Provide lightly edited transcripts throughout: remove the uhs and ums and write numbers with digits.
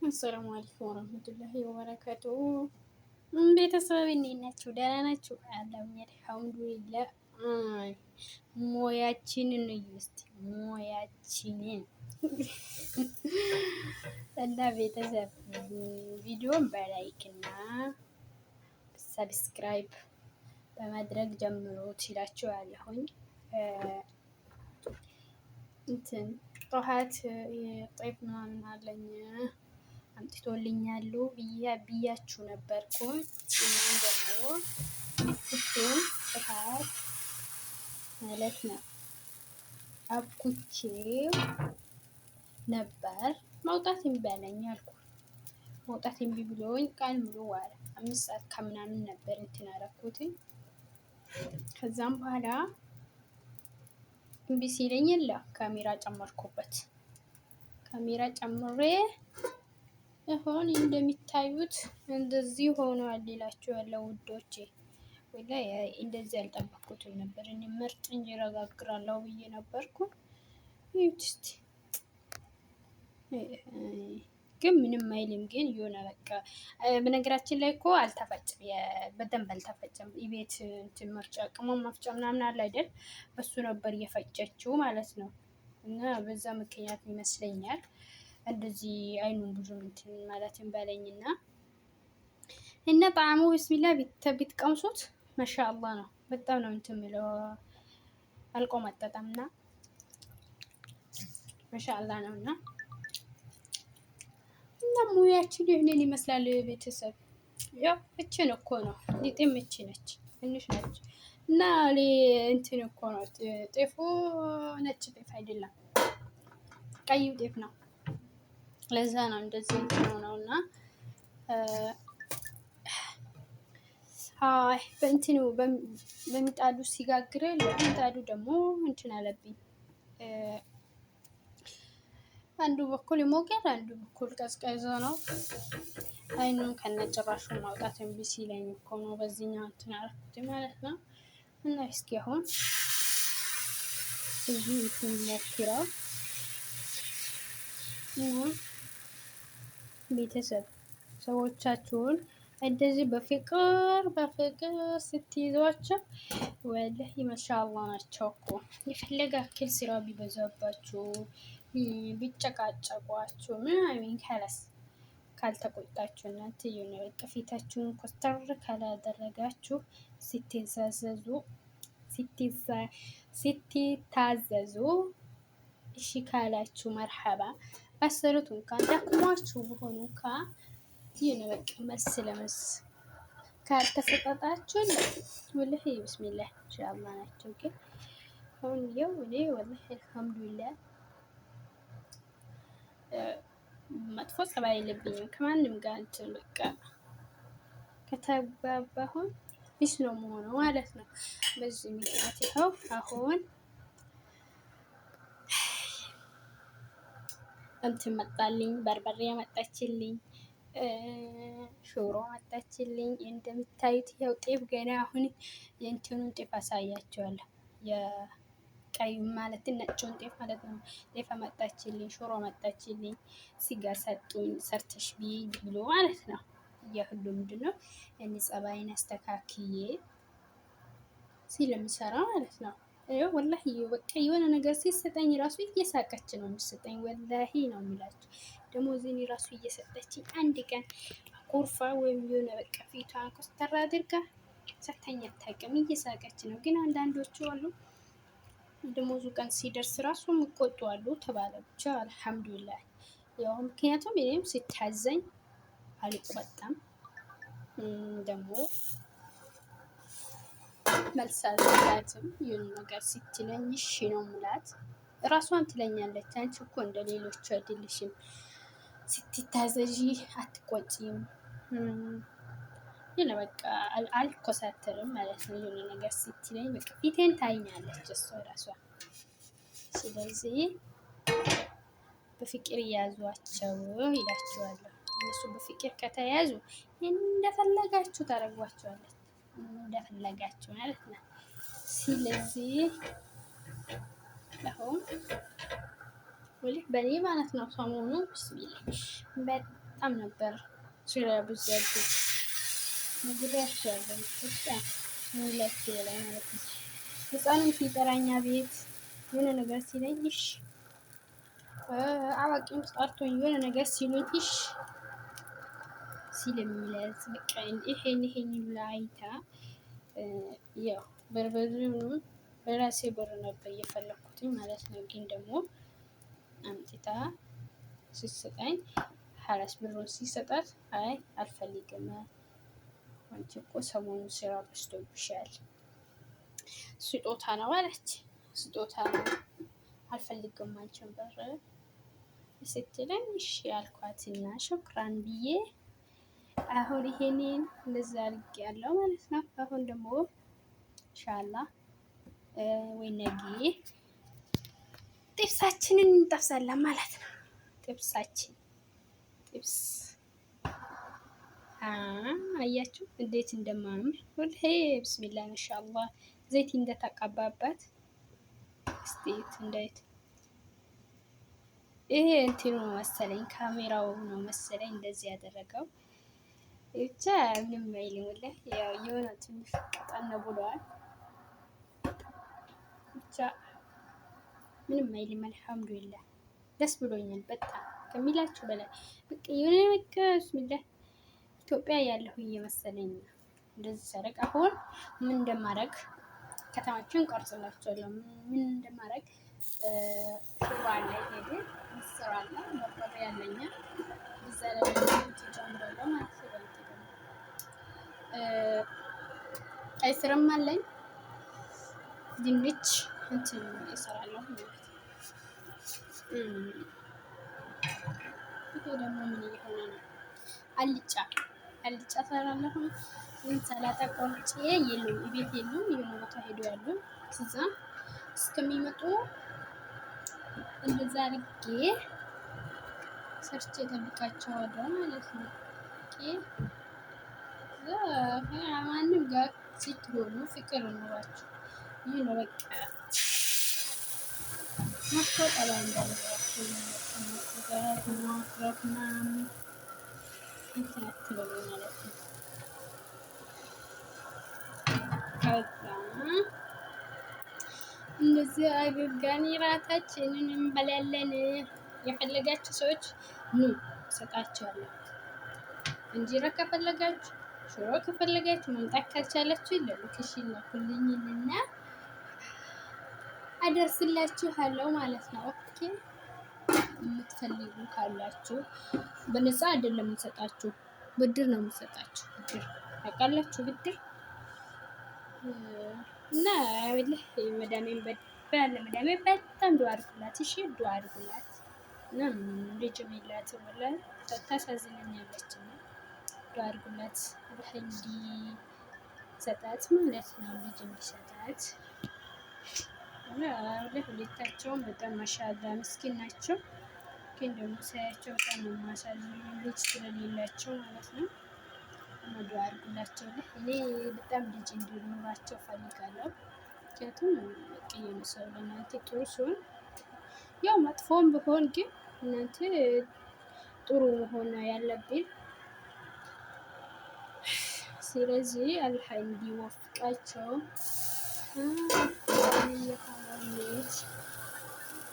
አሰላሙ አለይኩም ወረህመቱላሂ ወበረካቱ። ቤተሰብ እንዴት ናችሁ? ደህና ናችሁ? አለሁኝ አልሐምዱሊላህ። ሞያችንን እዩ እስኪ ሞያችንን እና ቤተሰብ ቪዲዮን በ like እና subscribe በማድረግ ጀምሮ ይላችኋለሁኝ። እንትን ጠዋት ጤፍ ምናምን አለኝ አምጥቶልኛሉ ብያችሁ ነበርኩ። እናም ደግሞ እሱን ጥፋት ማለት ነው አብኩቼ ነበር። ማውጣት እምቢ አለኝ አልኩ። ማውጣት እምቢ ብሎኝ ቀን ሙሉ ዋለ። 5 ሰዓት ከምናምን ነበር እንትን አደረኩትኝ። ከዛም በኋላ እምቢ ሲለኝ የለ ካሜራ ጨመርኩበት። ካሜራ ጨምሬ አሁን እንደሚታዩት እንደዚህ ሆኗል ይላችኋለሁ ውዶቼ። ወላሂ እንደዚህ አልጠበቅኩትም ነበር። እኔ ምርጥ እንጀራ ጋግራለሁ ብዬ ነበርኩ። ይሁት እስቲ ግን ምንም አይልም። ግን የሆነ በቃ በነገራችን ላይ እኮ አልተፈጨም፣ በደንብ አልተፈጨም። ቤት እንትን መፍጫ ቅመም መፍጫ ምናምን አለ አይደል? በሱ ነበር እየፈጨችው ማለት ነው። እና በዛ ምክንያት ይመስለኛል እንደዚህ አይኑን ብዙ እንትን ማለትም በለኝና እና ጣዕሙ ብስሚላ ቢትቀምሱት ማሻአላህ ነው። በጣም ነው እንትን የሚለው አልቆመጠጠምና ማሻአላህ ነው። እና እና ሙያችን ይህንን ይመስላል ቤተሰብ። ያው እችን እኮ ነው ሊጤም እቺ ነች፣ ትንሽ ነች። እና እንትን እኮ ነው ጤፉ፣ ነጭ ጤፍ አይደለም ቀይ ጤፍ ነው። ለዛ ነው እንደዚህ እንትን ነው። እና አይ በእንትኑ በሚጣዱ ሲጋግር ምጣዱ ደግሞ እንትን አለብኝ። አንዱ በኩል ይሞቃል፣ አንዱ በኩል ቀዝቀዝ ነው። አይኑን ከነጭራሹ ማውጣት እምቢ ሲለኝ እኮ ነው በዚህኛው እንትን አልኩት ማለት ነው። እና እስኪ አሁን እዚህ እንትን ሞክረው። ቤተሰብ ሰዎቻችሁን እንደዚህ በፍቅር በፍቅር ስትይዟቸው ወላሂ ማሻአላህ ናቸው እኮ። የፈለገ አክል ስራ ቢበዛባችሁ ቢጨቃጨቋችሁ ምናምን ከለስ ካልተቆጣችሁ እናንተ የሆነ በቃ ፊታችሁን ኮስተር ካላደረጋችሁ ስትታዘዙ እሺ ካላችሁ መርሐባ ባሰሩት እንኳን ደክሟችሁ በሆኑ እንኳ የሆነ በቃ መልስ ለመልስ ካልተሰጣጣችሁ ወላሂ ብስሚላህ ኢንሻአላህ ናቸው። ግን አሁን ያው እኔ ወላሂ አልሐምዱሊላህ መጥፎ ጸባይ የለብኝም ከማንም ጋር እንትን በቃ ከተግባባሁን ቢስ ነው መሆነው ማለት ነው። በዚህ ምክንያት ይኸው አሁን እንትን መጣልኝ፣ በርበሬ መጣችልኝ፣ ሽሮ መጣችልኝ። እንደምታዩት ያው ጤፍ ገና አሁን የእንትኑን ጤፍ አሳያቸዋለሁ። የቀዩ ማለት ነጩን ጤፍ ማለት ነው። ጤፍ መጣችልኝ፣ ሽሮ መጣችልኝ፣ ስጋ ሰጡኝ፣ ሰርተሽ ብይ ብሎ ማለት ነው። የሁሉ ምንድን ነው እኔ ጸባይን አስተካክዬ ስለምሰራ ማለት ነው። ይኸው ወላሂ በቃ የሆነ ነገር ሲሰጠኝ ራሱ እየሳቀች ነው የምትሰጠኝ። ወላሂ ነው የሚላቸው ደሞዜን ራሱ እየሰጠችኝ አንድ ቀን ኩርፋ ወይም የሆነ በቃ ፊቷን ኮስተር አድርጋ ሰተኝ አታውቅም። እየሳቀች ነው። ግን አንዳንዶቹ አሉ ደሞዙ ቀን ሲደርስ ራሱ የሚቆጡ አሉ ተባለ። ብቻ አልሐምዱሊላህ። ያው ምክንያቱም እኔም ሲታዘኝ አልቆጣም ደግሞ መልስ አልሰጣትም። የሆነ ነገር ስትለኝ እሺ ነው ምላት። እራሷን ትለኛለች፣ አንቺ እኮ እንደ ሌሎቹ አይደለሽም፣ ስትታዘዢ አትቆጪም። የሆነ በቃ አልኮሳተርም ማለት ነው። የሆነ ነገር ስትለኝ በቃ ፊቴን ታይኛለች እሷ እራሷ። ስለዚህ በፍቅር ያዟቸው ይላችኋለሁ። እነሱ በፍቅር ከተያዙ እንደፈለጋችሁ ታደርጓቸዋለች፣ እንደፈለጋችሁ ማለት ነው። ስለዚህ አሁን ወሊህ በኔ ማለት ነው ሰሞኑ ብስሚላ በጣም ነበር ስራ ያበዛብኝ። ነግሬያቸዋለሁ። በጣም ከምላችሁ በላይ ማለት ነው። ህፃኑም ሲጠራኛ ቤት የሆነ ነገር ሲለኝ እሽ፣ አዋቂም ጠርቶኝ የሆነ ነገር ሲሉኝ እሽ ሲለሚለዝ በቃ ይሄን ይሄን አይታ ያው በርበሬውንም በራሴ ብር ነበር እየፈለኩትኝ ማለት ነው። ግን ደግሞ አምጥታ ስትሰጠኝ ሀላስ ብሩን ሲሰጣት አይ አልፈልግም፣ አንቺ እኮ ሰሞኑን ስራ በዝቶብሻል፣ ስጦታ ነው አለች። ስጦታ ነው አልፈልግም አንቺን ብር ስትለኝ እሺ አልኳትና ሹክራን ብዬ አሁን ይሄንን እንደዛ አድርጌያለሁ ማለት ነው። አሁን ደግሞ ኢንሻአላህ ወይ ነገ ጥብሳችንን እንጠብሳለን ማለት ነው። ጥብሳችን ጥብስ አያችሁ እንዴት እንደማምር ወላሂ ብስሚላ ማሻአላህ። ዘይት እንደተቀባበት እስቲ እንዴት ይሄ እንትኑ መሰለኝ ካሜራው ነው መሰለኝ እንደዚህ ያደረገው። ብቻ ምንም አይልም ወላሂ ያው የሆነ ትንሽ ቀጠን ብሏል። ብቻ ምንም አይልም። አልሐምዱሊላህ ደስ ብሎኛል በጣም ከሚላችሁ በላይ። በቃ የሆነ በቃ ብስሚላህ ኢትዮጵያ ያለሁ እየመሰለኝ ነው እንደዚህ ሰረቅ። አሁን ምን እንደማደርግ ከተማችን ቀርጽላችኋለሁ። ምን እንደማደርግ ሽሮ አለ፣ ሄደ ምስር አለ፣ በርበሬ አለኛ እዛ ላይ ጨምራለሁ ማለት ነው። ቀይ ስርም አለኝ፣ ድንች እንትን እሰራለሁ ማለት ነው። ይሄ ደግሞ ምን እየሆነ ነው? አልጫ አልጫ እሰራለሁ። ሰላጣ ቆርጬ የሉም ቤት የሉም፣ የሆነ ቦታ ሄዱ ያሉ እዛ እስከሚመጡ እንደዛ አድርጌ ሰርቼ እጠብቃቸዋለሁ ማለት ነው። Okay ማንም ጋር ስትሆኑ ፍቅር ኖሯችሁ ይህ ነው በቃ መጥፎ ጠባይ እንዳይኖራችሁ ማኩረፍ ምናምን እንትን አትበሉ ማለት ነው። ከዛ እንደዚህ አድርገን እራታችንን እንበላለን። የፈለጋችሁ ሰዎች ኑ እሰጣችኋለሁ። እንጀራ ከፈለጋችሁ፣ ሽሮ ከፈለጋችሁ፣ መምጣት ካልቻላችሁ ለ location ላኩልኝና አደርስላችኋለሁ ማለት ነው። Okay የምትፈልጉ ካላችሁ በነፃ አይደለም የምሰጣችሁ፣ ብድር ነው የምሰጣችሁ። ብድር ታውቃላችሁ፣ ብድር እና ወላሂ መዳሜን በለ መዳሜ በጣም ዱአ አድርጉላት። እሺ ዱአ አድርጉላት። እና ልጅም የላትም ወላሂ ታሳዝነኛለች። እና ዱአ አድርጉላት አላህ እንዲሰጣት ማለት ነው፣ ልጅ እንዲሰጣት። እና ወላሂ ሁለታቸውም በጣም ማሻአላ ምስኪን ናቸው። ግን ደግሞ ሳያቸው በጣም ነው የማሳዝኑ ልጅ ስለሌላቸው ማለት ነው። እና ዱአ አድርጉላቸው። እኔ በጣም ልጅ እንዲኖራቸው ፈልጋለሁ። ምክንያቱም በቃ የሆነ ሰው ለእናንተ ጥሩ ሲሆን ያው መጥፎም ቢሆን ግን እናንተ ጥሩ መሆን ያለብን። ስለዚህ አላህ እንዲወፍቃቸው ልጅ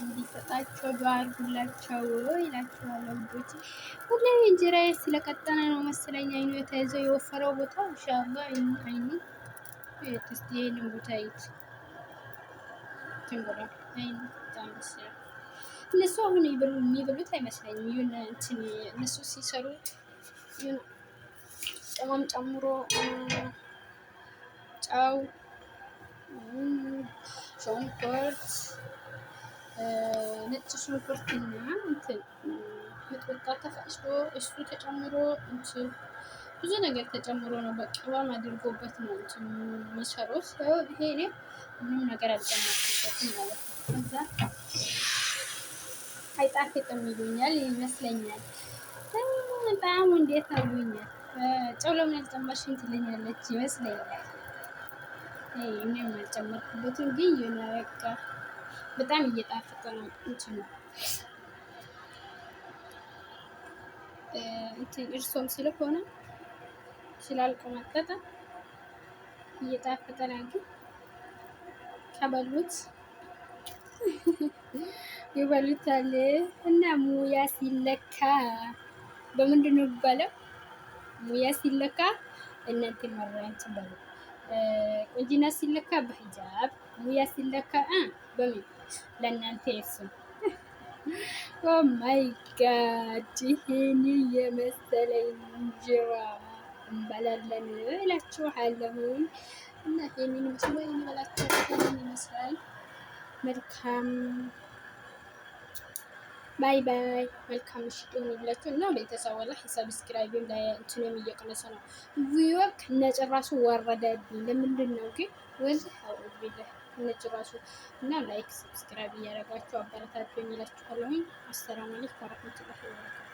እንዲሰጣቸው ዱአ አድርጉላቸው ይላችኋለሁ ውዶች። ሁሌ እንጀራዬ ስለቀጠነ ነው መሰለኝ አይኑ የተያዘው የወፈረው ቦታ። ኢንሻአላህ አይኑ እስቲ ይሄንን ቦታ እዩት። ትንብሏል አይኑ በጣም ደስ ይላል። እነሱ አሁን የሚበሉት አይመስለኝም። የሆነ እንትን እነሱ ሲሰሩ ቅመም ጨምሮ ጨው፣ ሽንኩርት፣ ነጭ ሽንኩርትና እንትን ሚጥሚጣ ተፈጭቶ እሱ ተጨምሮ እንትን ብዙ ነገር ተጨምሮ ነው፣ በቅመም አድርጎበት ነው እንትን የሚሰሩት። ይሄ እኔ ምንም ነገር አልጨመርኩበትም ማለት ነው። ከዛ አይጣፍጥም ይሉኛል ይመስለኛል። ጣዕሙ እንዴት ነው ይሉኛል። ጨው ለምን አልጨመርሽም ትለኛለች ይመስለኛል። እኔም አልጨመርኩበትም፣ ግን የሆነ በቃ በጣም እየጣፈጠ ነው እንትኑ። እንትን እርሶም ስለሆነ ስላልቆመጠጠ እየጣፈጠ ነው። ግን ከበሉት ይበሉታል። እና ሙያ ሲለካ በምንድን ነው የሚባለው? ሙያ ሲለካ እናንተ መራንት በሉ። ቁንጅና ሲለካ በሂጃብ፣ ሙያ ሲለካ በምን ለእናንተ እሱ። Oh my God፣ ይሄን የመሰለ እንጀራ እንበላለን እላችኋለሁኝ። እና ይሄንን ይመስላል እንበላችሁ፣ ይሄንን ይመስላል። መልካም bye bye። መልካም ምሽት ይሁንላችሁ። እና ቤተሰብ ወላሂ subscribe ም ላይ እንትንም እየቀነሰ ነው። View ከነጭራሱ ወረደብኝ። ለምንድን ነው ግን? ወላሂ አዑዙ ቢላህ ከነጭራሱ። እና like subscribe እያደረጋችሁ አበረታቱኝ እላችኋለሁኝ። አሰላሙ አለይኩም ወረህመቱላሂ ወበረካቱ።